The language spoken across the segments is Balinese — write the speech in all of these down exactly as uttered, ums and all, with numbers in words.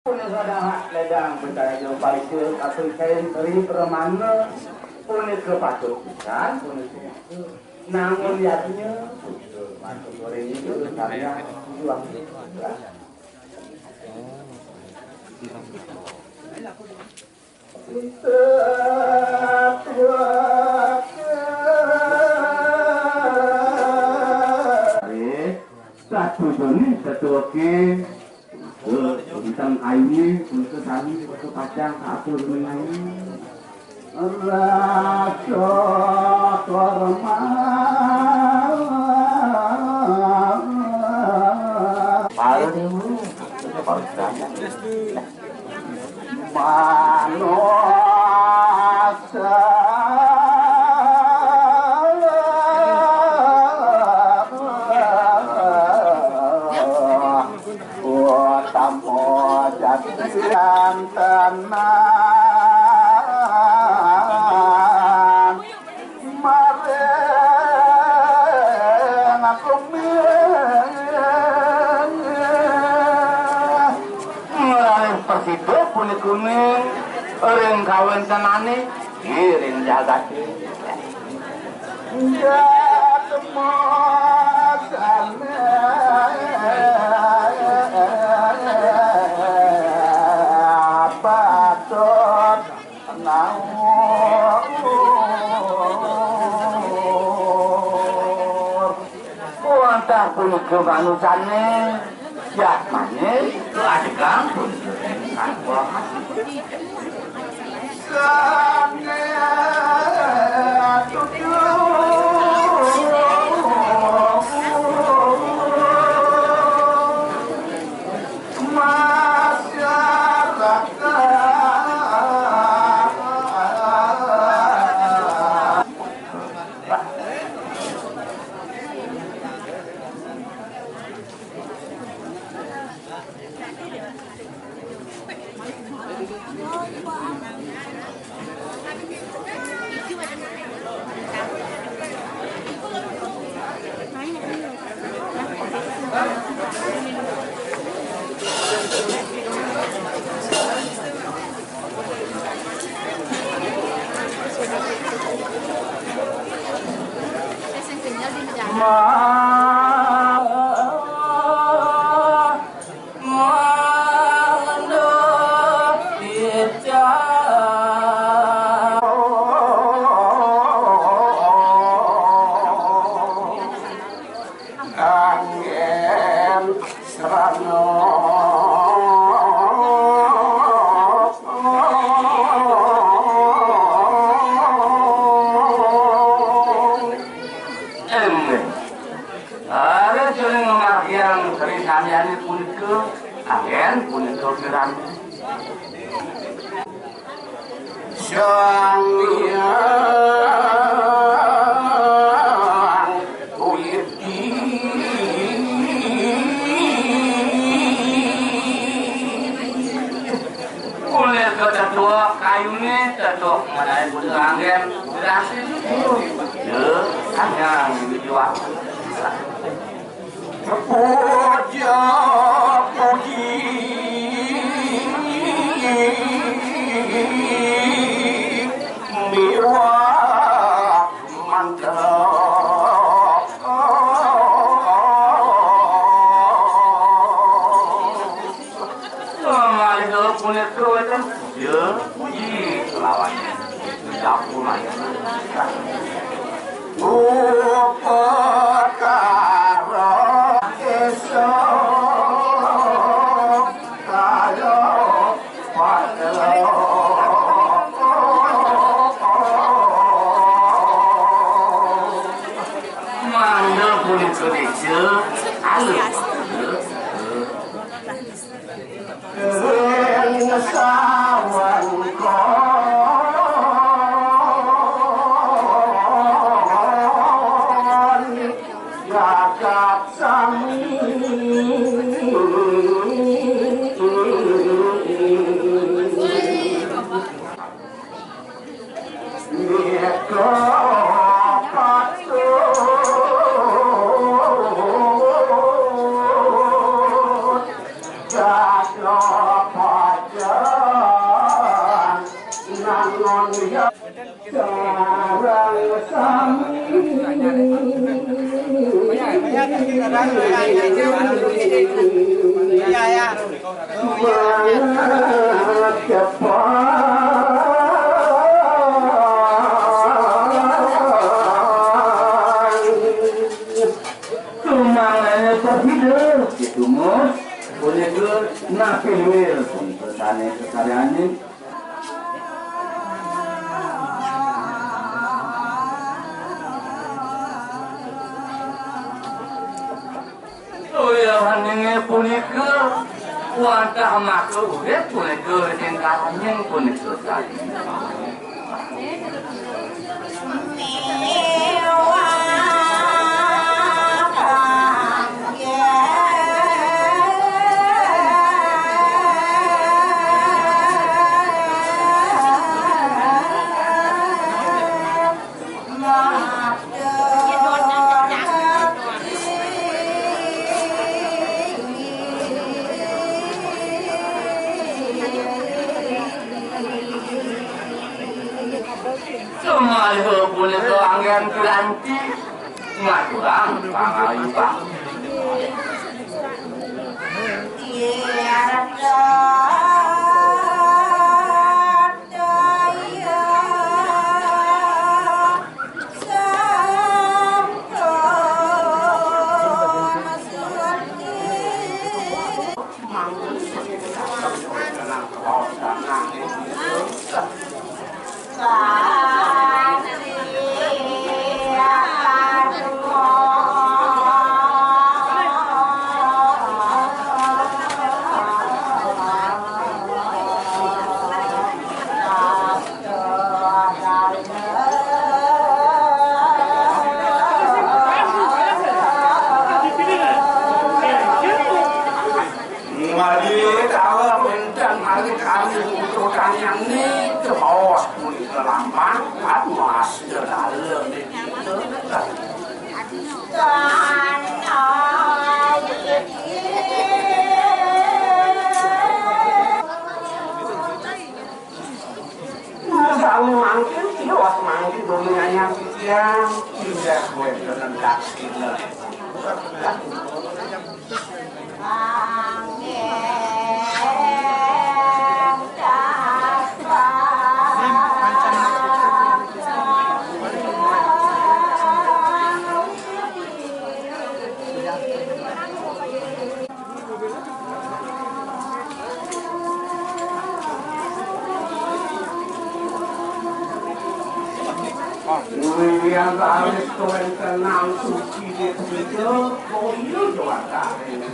Punika dahak ledang becahaya parikil kasurikain Sri Pramana. Punika patut pisan, punika. Namun yadnya, punika patut goreng itu, karya juang. Satu Joni, satu oke. Bintang kayunya, untuk sami, untuk pacang, satu dunia ini. Rasa korma. Paling, Pak Ustaz. Manusia. Utama jati tenan. Maring aku mih. Ngraih prasida punika mih ring kawéntenané ring jagaté. Jatma sané patut Naur. Wantah punika manusané, jatmané, keadegang punika. Sané tujuh. Masyarakat. Anggén srana. Inggih. Leres ring ngamargiang Sri Sanjani punika, anggén punika piranti. Sang Hyang Widhi. Kulir ketetuak kayuné, tetuak manawi kudu anggén, berhasil. Ya, Sang Hyang Widhi Wasa. Puja puji miwah mantra. Malih punika wénten puja puji kelawan dapur. Upakara desa kaya padha. Mangda punika desa alus. Ing sawengkon jagat sami. Nika patut jaga. Tumangane perhidup ditumus punika napi luir punika sane kekaryanin. Toya inggih punika wantah maka urip punika ing karanjing punika sami. Sumaliha punika anggen piranti ngaturang pangayuban. Mari tawa wénten malih kami putra kaliyan niki baos punika lampah atmas dalem niki. Sami mangkin, tiwas mangkin, dominannya titiang, indah wénten daksina. Wiwian sawis kawéntenan suci punika, boya juwataning.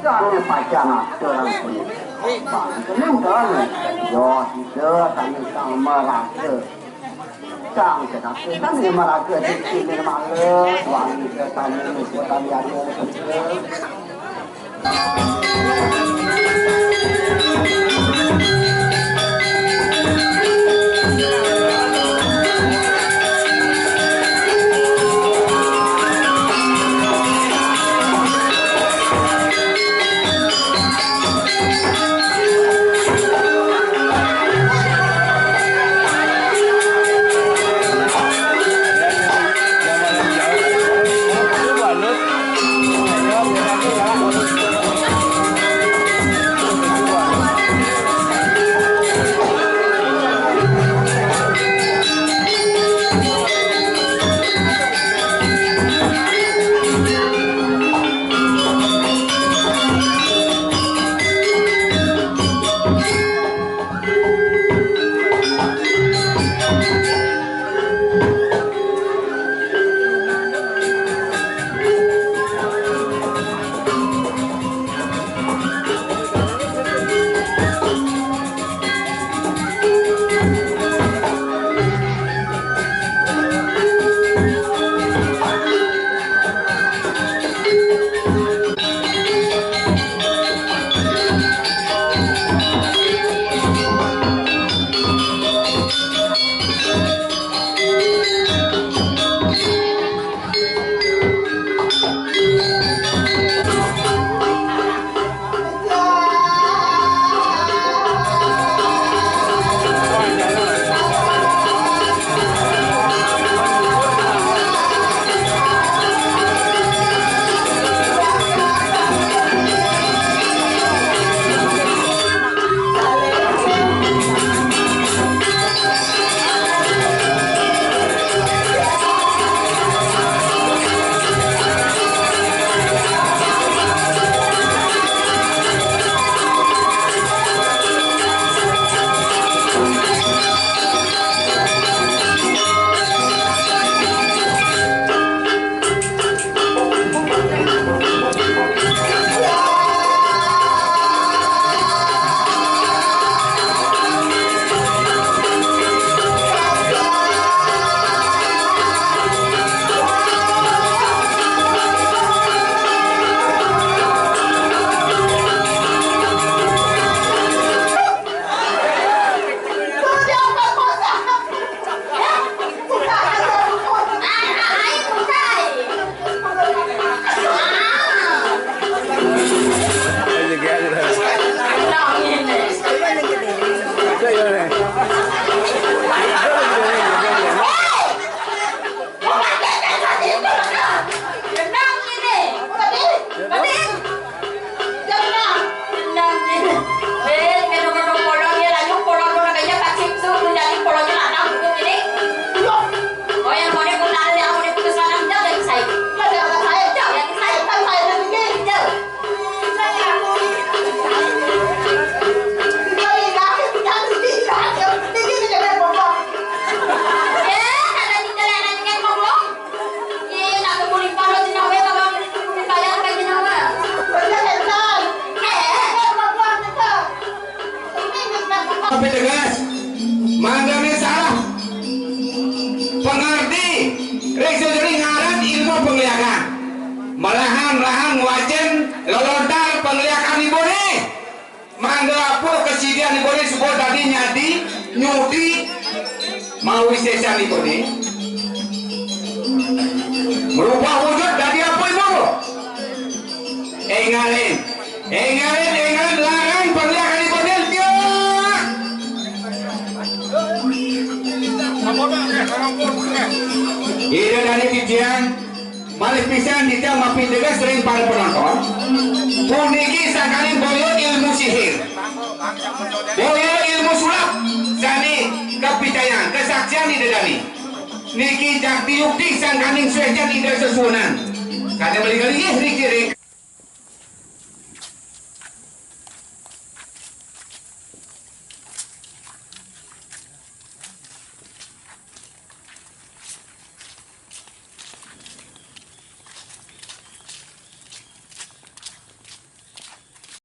Sami pacang atur. Bangkening dalan. Yo, sida sami sang maraga. Sang kedate sami maraga sing nirmala, wangi sami musuh sami ada. Tegas, mangga meh salah pangarti, ring sujuri ngaran ilmu pangliakan. Malahan-lahan wacén lolontar pangliakan ibuné. Mangga ampura kasidian ibuné suba dadi nyadi, nyudi, mawisésan ibuné. Merubah wujud dadi apa ibu? Énggalin, énggalin, énggalin, larang pangliakan ibuné, tiang. Ida dané titiang, malih pisan titiang mapiteges ring para penonton. Puniki sangkaning boya ilmu sihir. Boya ilmu sulap sané kapicayang, kasaksian Ida dané. Niki jakti yukti sangkaning suécan Ida sesuunan. Sané malinggih-linggih niki ring